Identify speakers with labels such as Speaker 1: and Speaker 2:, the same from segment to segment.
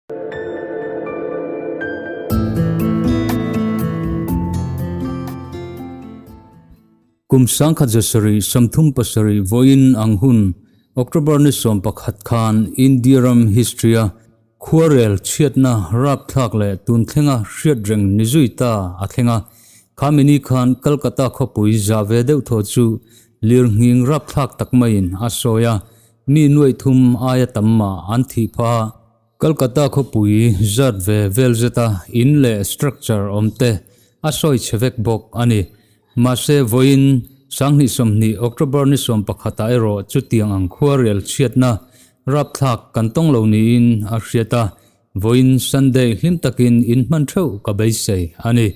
Speaker 1: Kum 1737 vawiin ang hun October ni 11 khan India ram history-a khuarel chhiatna rapthlak leh tun thlenga hriatreng ni zui ta a thleng a. Khami ni khan Calcutta khawpui za ve deuh thaw chu lirnghing rapthlak tak maiin a sawi a, mi nuaih thum aia tam mah an thih phah a. Calcutta khawpui zat ve vel zeta in leh structure awm te a sawi chhe vek bawk a ni. Mahse, vawiin 2020 October ni 11 ah erawh chutiang ang khuarel chhiatna rapthlak kan tawng lo niin a hriat a, vawiin Sunday hlim takin in hman theuh ka beisei a ni.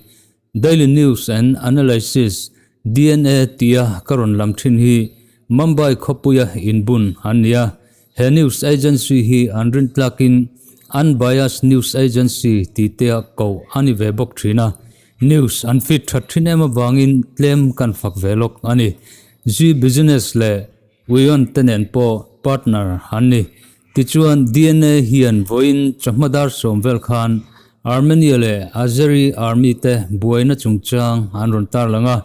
Speaker 1: Daily News and Analysis, DNA, tia ka rawn lam thin hi Mumbai khawpuia inbun an ni a, he news agency hi an rintlakin unbiased news agency ti tea koh a ni ve bawk thin a, news an feed that thin em avangin tlem kan fak ve lawk a ni. Zee Business leh Wion te nen pawh partner an ni. Tichuan, DNA hian vawiin chawhma dar sawm vel khan Armenia leh Azeri army te buaina chungchang an rawn tarlang a,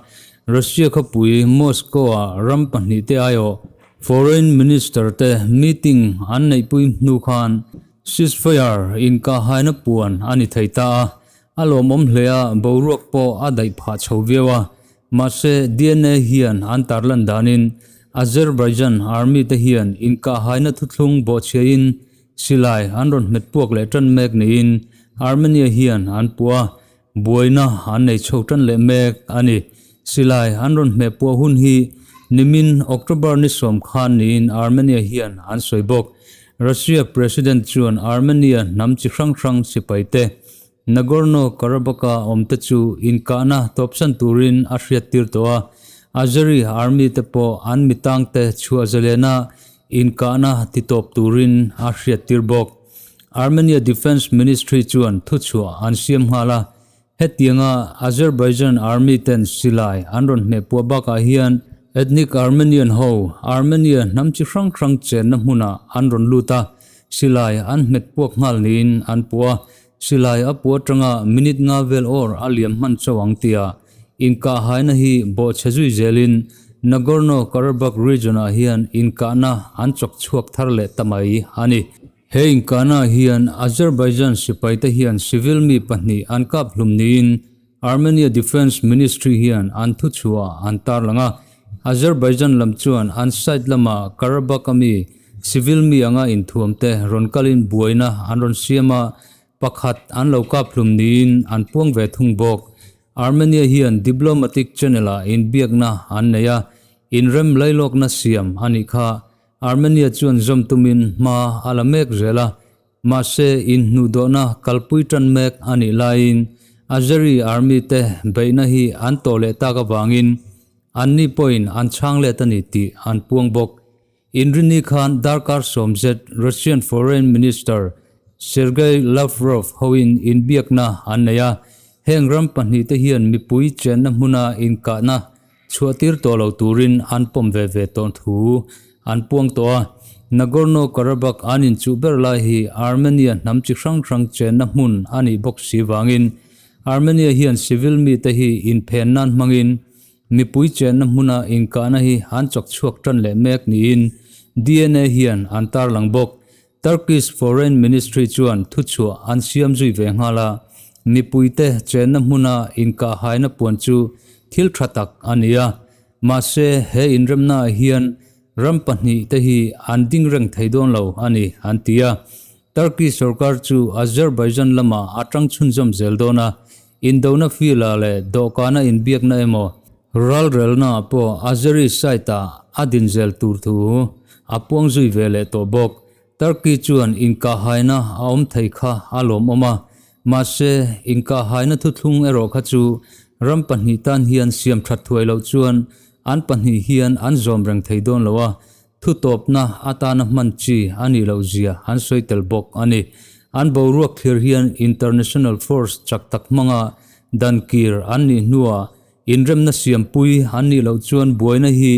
Speaker 1: Russia khawpui Moscow-ah ram pahnih te aiawh Foreign Minister te meeting an neihpui hnu khan ceasefire inkahhaina puan a ni thei ta a, a lawmawm hle a, boruak pawh a daih phah chho viau a. Mahse, DNA hian an tarlan danin Azerbaijan army te hian inkahhaina thuthlung bawhchhiahin silai an rawn hmet puak leh tan mek niin Armenia hian an puh a, buaina an nei chho tan leh mek a ni. Silai an rawn hmeh puah hun hi nimin October ni sawm khan niin Armenia hian an sawi bawk. Russia President chuan Armenia hnam chi hrang hrang sipaite Nagorno-Karabakh-a awmte chu inkahna tawpsan turin a hriattir tawh a, Azeri army te pawh an mitangte chhuah zalena inkahna titawp turin a hriattir bawk. Armenia Defence Ministry chuan thuchhuah an siam nghal a, hetianga Azerbaijan army ten silai an rawn hmehpuah bakah hian ethnic Armenian ho Armenia hnam chi hrang hrang chenna hmunah an rawn lut a, silai an hmetpuak nghal niin an puh a. Silai a pu atanga minute nga vel awr a liam hman chauh ang tia inkahhaina hi bawhchhe zui zelin Nagorno-Karabakh region-ah hian inkahna an chawk chhuak thar leh ta mai a ni. He inkahna hian Azerbaijan sipaite hian civil mi pahnih an kap hlum niin Armenia Defence Ministry hian an thuchhuah an tarlang a, Azerbaijan lam chuan an side lama Karabakh-a mi civil mi anga inthuamte rawn kalin buaina an rawn siam a, pakhat an lo kap hlum niin an puang ve thung bawk. Armenia hian diplomatic channel-ah inbiakna an nei a, inrem lailawkna siam a nih kha. Armenia chuan zawm tumin hma a la mek zel a, Mahse, inhnuhdawhna kalpui tan mek a nih laiin Azeri Army te beihna hi an tawh leh tak avangin anni pawhin an chhang let a ni tih an puang bawk. Inrinni khan darkar sawmzet Russian Foreign Minister Sergei Lavrov hoin inbiakna an nei a, heng ram pahnihte hian mipui chenna hmuna inkahna Chhuahtir tawh lo turin an pawm ve ve tawh thu an puang tawh a, Nagorno-Karabakh an inchuh ber lai hi Armenia hnam chi hrang hrang chenna hmun a nih bawk si vangin Armenia hian civil mite hi inphen nan hmangin mipui chenna hmuna inkahna hi an chawk chhuak tan leh mek niin DNA hian an tarlang bawk. Turkish Foreign Ministry chuan thuchhuah an siam zui ve nghal a, mipuite chenna hmuna inkahhaina puan chu thil tha tak a ni a, mahse he inremnaah hian ram pahnih te hi an ding reng thei dawn lo a ni, an ti a. Turkey sorkar chu Azerbaijan lamah a tang chhunzawm zel dawn a, indona field-ah leh dawhkana inbiakna emaw ralrelnaah pawh Azeri side-ah a din zel tur thu a puang zui ve leh tawh bawk. Turkey chuan inkahhaina a awm thei kha a lawmawm a, mahse inkahhaina thuthlung erawh kha chu ram pahnih tan hian siam that thuai loh chuan an pahnih hian an zawm reng thei dawn lo a, Thutawpna atana hman chi a nih loh zia an sawi tel bawk a ni. An boruak thlir hian international force chak tak hmanga dan kir an nih hnuah inremna siampui an nih loh chuan buaina hi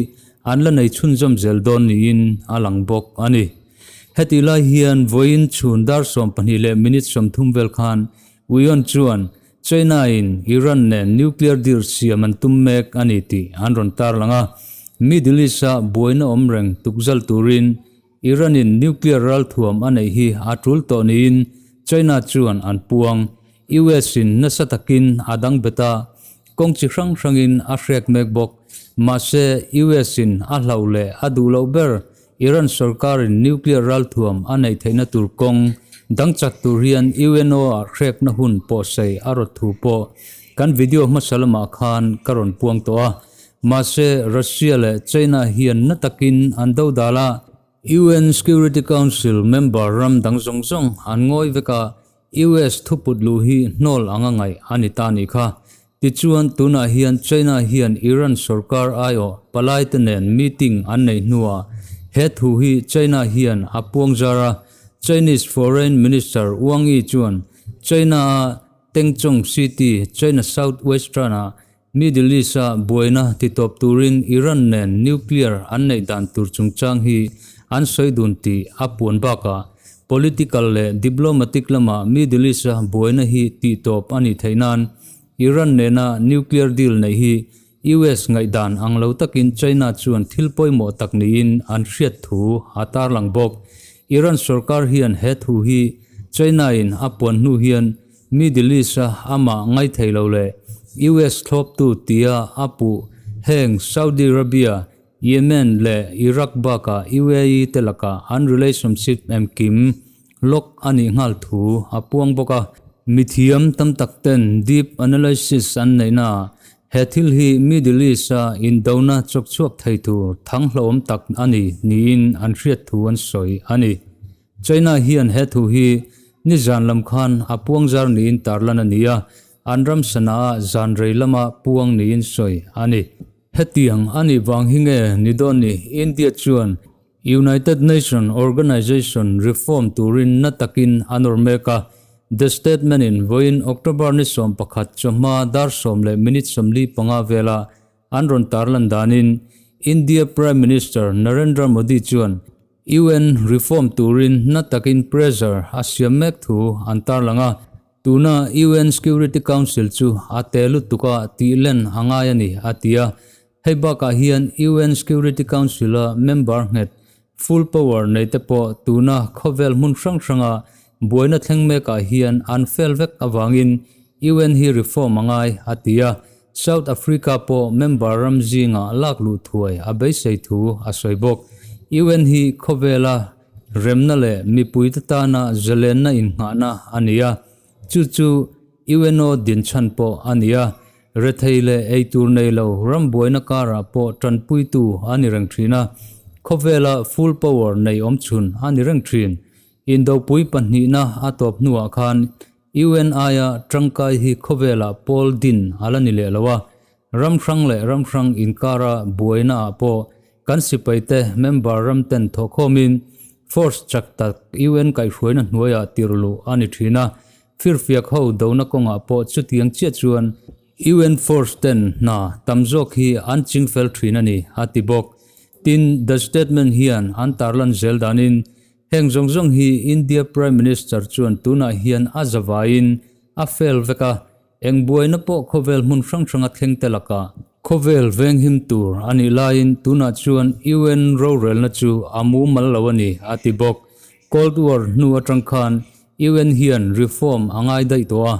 Speaker 1: an la nei chhunzawm zel dawn niin a lang bawk a ni. Hetih lai hian vawiin chhun dar 12 leh minute 30 vel khan UN chuan China in Iran nen nuclear deal siam an tum mek a ni tih an rawn tarlang a, Middle East-a buaina awm reng tukzal turin Iran in nuclear ralthuam a neih hi a tul tawh niin China chuan an puang. US in nasa takin a dang bet a, kawng chi hrang hrangin a hrek mek bawk. Mahse, US in a hlauh leh a duh loh ber Iran sorkarin nuclear ralthuam a neih theihna tur kawng dang chak tur hian UNO ah hrekna hun pawhsei a rawt thu pawh kan video hmasa lamah khan ka rawn puang tawh a. Mahse, Russia leh China hian na takin an do dal a, UN Security Council member ram dang zawng zawng an ngawi vek a, US thuput luh hi hnawl anga ngaih a ni ta nih kha. Tichuan, tunah hian China hian Iran sorkar aiawh palaite nen meeting an neih hnuah he thu hi China hian a puang zar a. Chinese Foreign Minister Wang Yi chuan China-a Tengchong City, China South Western-a Middle East-a buaina titawp turin Iran nen nuclear an neih dan tur chungchang hi an sawi dun tih a puan bakah political leh diplomatic lama Middle East-a buaina hi tihtawp a nih theih nan Iran nena nuclear deal neih hi US ngaihdan ang lo takin China chuan thil pawimawh tak niin an hriat thu a tarlang bawk. Iran sorkar hian he thu hi China-in a puan hnu hian Middle East-a amah ngaithei lo leh US thlawptu tia a puh heng Saudi Arabia, Yemen leh Iraq bakah UAE te lakah an relationship emkim lock a nih nghal thu a puang bawk a. Mithiam tam tak ten deep analysis an neihnaah he thil hi Middle East-a indona chawk chhuak thei tur thang hlauhawm tak a ni niin an hriat thu an sawi a ni. China hian he thu hi nizan lam khan a puang zar niin tarlan a ni a, an ram sanaah zan rei lama puang niin sawi a ni. Hetiang a nih vang hi nge ni dawn ni India chuan United Nation Organization reform turin na takin a nawr mek a, The Statement in vawiin October ni 11 chawhma dar 10 leh minute 45 vela an rawn tarlan danin India Prime Minister Narendra Modi chuan UN reform turin na takin pressure a siam mek thu an tarlang a. Tuna UN Security Council chu a te lutuk a tih len a ngai a ni, a ti a. Hei bakah hian UN Security Council-a member nghet, full power nei te pawh tuna khawvel hmun hrang hranga buaina thleng mekah hian an fail vek avangin UN hi reform a ngai, a ti a. South Africa pawh member ram zingah lak luh thuai a beisei thu a sawi bawk. UN hi khawvela Remna leh mipuite tana zalenna innghahna a ni a, chu chu UNO dinchhan pawh a ni a, rethei leh eitur nei lo ram buaina karah pawh tanpuitu a ni reng thin a, khawvela full power nei awm chhun a ni reng thin. Indopui pahnihna a tawp hnuah khan UN aia tangkai hi khawvelah pawl din a la ni leh lo a, Ram hrang leh ram hrang inkara buaina ah pawh kan sipaite member ram ten thawhkhawmin force chak tak UN kaihhruaina hnuaiah tirhluh a ni thin a, firfiak ho dona kawngah pawh chutiang chiah chuan UN force ten hna tam zawk hi an chingfel thin a ni, a ti bawk. Tin, The Statement hian an tarlan zel danin heng zawng zawng hi India Prime Minister chuan tunah hian a zavaiin a fail vek a, Eng buaina pawh khawvel hmun hrang hranga thleng te lakah khawvel venghim tur a nih laiin tunah chuan UN rorelna chu a mumal lo a ni, a ti bawk. Cold War hnu atang khan UN hian reform a ngai daih tawh a,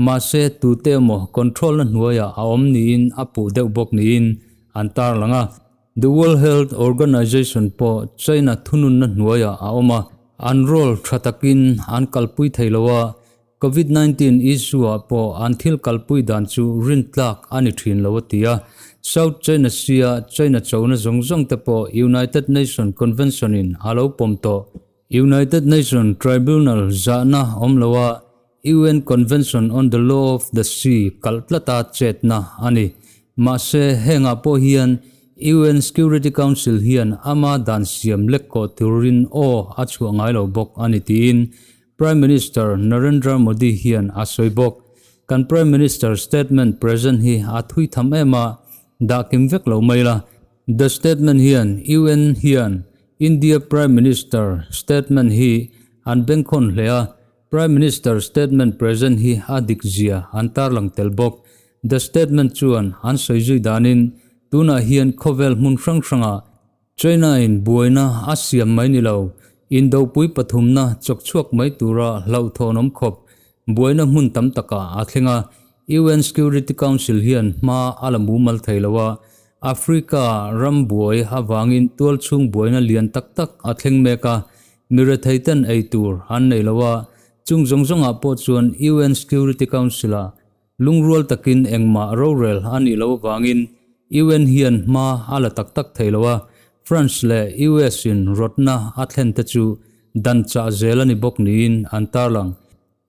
Speaker 1: mahse tute emaw control-na hnuaiah a awm niin a puh deuh bawk niin an tarlang a. The World Health Organization pawh China thununna hnuaiah a awm a, an role tha takin an kalpui thei lo a, Covid 19 issue ah pawh an thil kalpui dan chu rintlak a ni thin lo a ti a, South China Sea a China chona zawng zawng te pawh United Nation Convention in a lo pawm tawh. United Nation Tribunal zahna awm lo a UN Convention on the Law of the Sea kalh tlata chetna a ni. Mahse hengah pawh hian UN Security Council hian ama dan siam lek kawh turin aw a chhuah ngai lo bawk a ni tiin Prime Minister Narendra Modi hian a sawi bawk. Kan Prime Minister statement present hi a thui tham em a, dah kim vek lo mai la. The statement hian UN hian India Prime Minister statement hi an bengkhawn hle a, Prime Minister statement present hi a dik zia an tarlang tel bawk. The statement chuan an sawi zui danin tunah hian khawvel hmun hrang hrangah China-in buaina a siam mai ni lo, indopui pathumna chawk chhuak mai tura hlauhthawnawm khawp buaina hmun tam takah a thleng a, UN Security Council hian hma a la mumal thei lo a, Africa ram buai avangin tualchhung buaina lian tak tak a thleng mek a, mi retheiten ei tur an nei lo a, chung zawng zawngah pawh chuan UN Security Council-ah Lungrual takin engmah rorel a nih loh avangin UN hian hma a la tak tak thei lo a, France leh US in rawtna a thlen te chu dan chah zel a ni bawk niin an tarlang.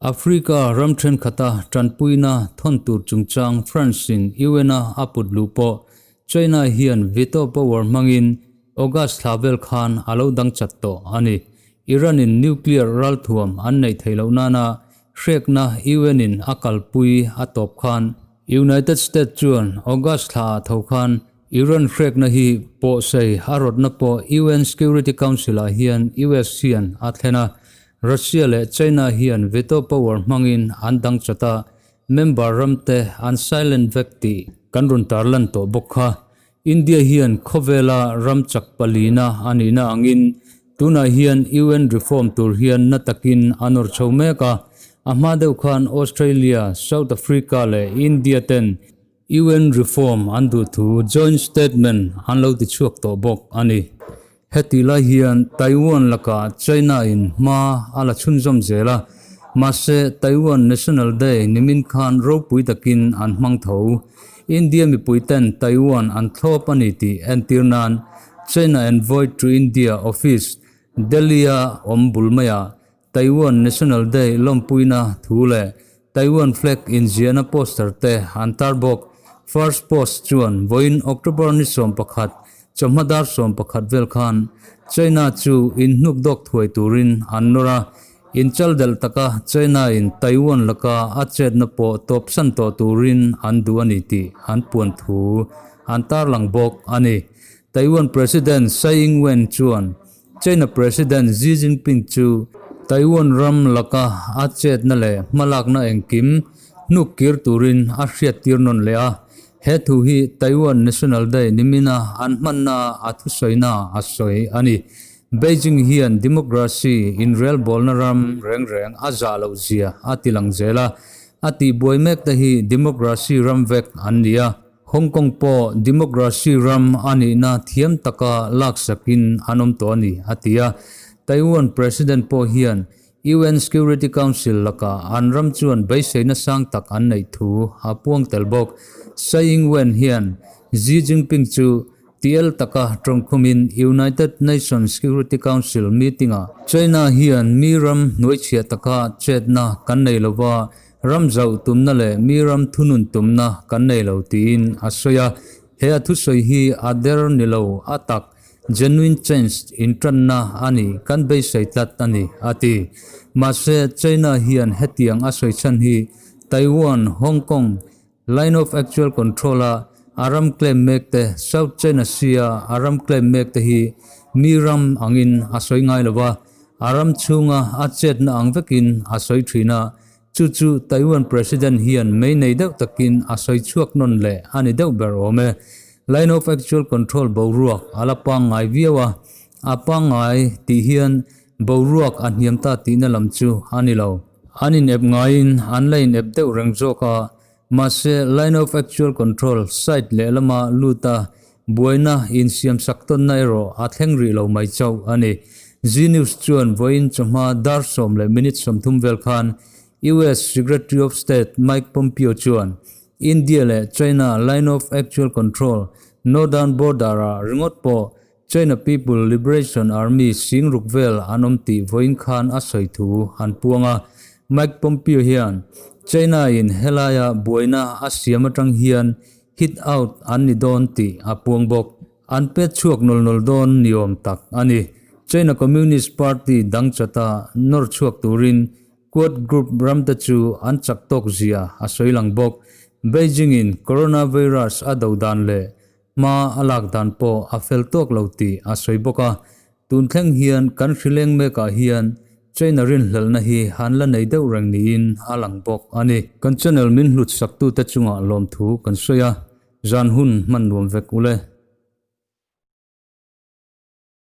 Speaker 1: Africa ram thenkhat a tanpuina thawn tur chungchang France in UN a a put luh pawh China hian veto power hmangin August thla vel khan a lo dang chat tawh a ni. Iran in nuclear ralthuam an neih theih loh nana Hrekna UN-in a kalpui a tawp khan United States chuan August thla ah tho khan Iran hrekna hi pawhsei a rawtna pawh UN Security Council-ah hian US hian a thlen a, Russia leh China hian veto power hmangin an dang chat a, member ramte an silent vek tih kan rawn tarlan tawh bawk kha. India hian khawvela ram chak palina a nihna angin tunah hian UN reform tur hian na takin a nawr chho mek a, a hma deuh khan Australia, South Africa leh India ten UN reform an duh thu joint statement an lo ti chhuak tawh bawk a ni. Heti lai hian Taiwan lakah China in hma a la chhunzawm zel a, mahse Taiwan National Day nimin khan ropui takin an hmang tho. India mipui ten Taiwan an thlawp a ni tih entir nan China Envoy to India Office, Delhi-a awm bul maiah Taiwan National Day lawmpuina thu leh Taiwan flag inziahna poster te an tar bawk. First Post chuan vawiin October ni 11 chawhma dar 11 vel khan China chu inhnuk dawk thuai turin an nawr a, inchal delh taka China-in Taiwan laka a chetna pawh tawpsan tawh turin an duh a ni tih an puan thu an tarlang bawk a ni. Taiwan President Tsai Ing-wen chuan China President Xi Jinping chu Taiwan ram laka a chetna leh hmalakna engkim hnuk kir turin a hriattir nawn leh a. He thu hi Taiwan National Day nimina an hmanna a thusawina a sawi a ni. Beijing hian democracy inrelbawlna ram reng reng a zah loh zia a tilang zel a, a tihbuai mek te hi democracy ram vek an ni a. Hong Kong pawh democracy ram a nihna thiam taka laksakin an awm tawh a ni, a ti a. Taiwan President pawh hian UN Security Council lakah an ram chuan beiseina sang tak an neih thu a puang tel bawk. Tsai Ing-wen hian Xi Jinping chu TL taka tawngkhumin United Nations Security Council meeting-ah China hian mi ram hnuaichhiah taka chetna kan nei lova, Ram zauh tumna leh mi ram thunun tumna kan nei lo tiin a sawi a, he a thusawi hi a der ni lo a tak, genuine change, intanna a ni, kan beisei tlat a ni, a ti. Mahse, China hian hetiang a sawi chhan hi Taiwan, Hong Kong, Line of Actual Control-a a ram claim mek te, South China Sea-a a ram claim mek te hi mi ram angin a sawi ngai lo va, A ram chhunga a chetna ang vekin a sawi thin a, chu chu Taiwan President hian mei nei deuh takin a sawi chhuak nawn leh a ni deuh ber awm e. Line of Actual Control boruak a la pangngai viau a, a pangngai tih hian boruak a hniam ta tihna lam chu a ni lo. An inep ngaiin an la inep deuh reng zawk a, mahse Line of Actual Control side lehlama lut a Buaina insiamsak tawnna erawh a thleng rih lo mai chauh a ni. Zee News chuan vawiin chawhma dar sawm leh minute 30 vel khan US Secretary of State Mike Pompeo chuan India leh China Line of Actual Control Northern Border-ah ringawt pawh China People Liberation Army sing ruk vel an awm tih vawiin khan a sawi thu an puang a. Mike Pompeo hian China-in helaia buaina a siam atang hian Hit out an ni dawn tih a puang bawk. An pet chhuak nawl nawl dawn ni awm tak a ni. China Communist Party dang chata nawr chhuak turin Quad Group ramte chu an chak tawk zia a sawi lang bawk. Beijing in coronavirus a do dan leh hma a lak dan pawh a fel tawk lo tih a sawi bawk a. Tun thleng hian kan hrileng mekah hian China rinhlelhna hi han la nei deuh reng niin a lang bawk a ni. Kan channel min hlut saktute chungah lawmthu kan sawi a, zan hun hman nuam vek ule.